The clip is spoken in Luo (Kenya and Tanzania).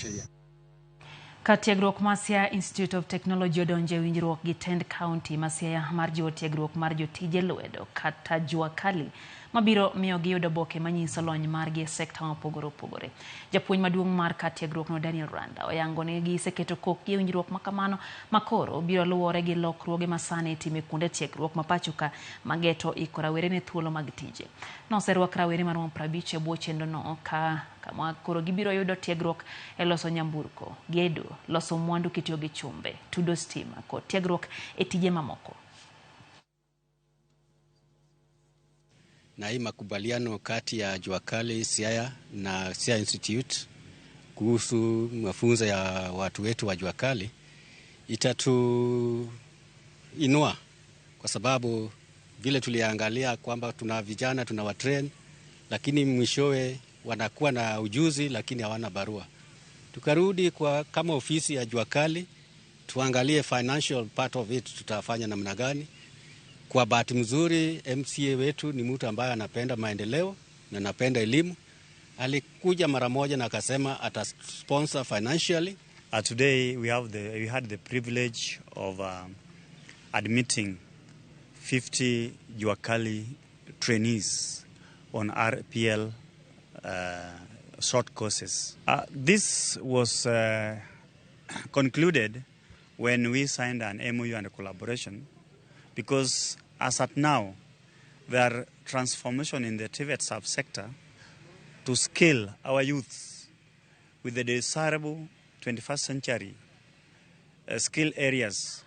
sheria. Kar tiegruok ma Siaya Institute of Technology odonjo e winjruok gi tend kaunti ma Siaya mar jiwo tiegruok mar jotije lwedo kata jua kali mabiro miyo giyud oboke manyiso lony margi e sekta mopogore opogore. Japuonj maduong' mar kar tiegruokno Daniel Randa oyango ni giseketo kokgi e winjruok makamano makoro biro luwore gi lokruoge masani itimo e kuonde tiegruok ma pacho ka mageto iko rawere ne thuolo mag tije. Noserwak rawere maromo 50 e bwo chenrono ka kama koro gibiro yudo tiegruok e loso nyamburko, gedo, loso mwandu kitiyo gi chumbe, tudo stima kod tiegruok e tije mamoko. Na hii makubaliano kati ya Jua Kali Siaya na Siaya Institute kuhusu mafunzo ya watu wetu wa Jua Kali itatuinua, kwa sababu vile tuliangalia kwamba tuna vijana tunawatrain, lakini mwishowe wanakuwa na ujuzi lakini hawana barua. Tukarudi kwa kama ofisi ya Jua Kali tuangalie financial part of it tutafanya namna gani. Kwa bahati mzuri MCA wetu ni mtu ambaye anapenda maendeleo na anapenda elimu. Alikuja mara moja na akasema ata sponsor financially. Today we had the privilege of admitting 50 Jua Kali trainees on RPL short courses. This was concluded when we signed an MOU and a collaboration, because as at now, there are transformation in the TVET subsector to scale our youths with the desirable 21st century skill areas.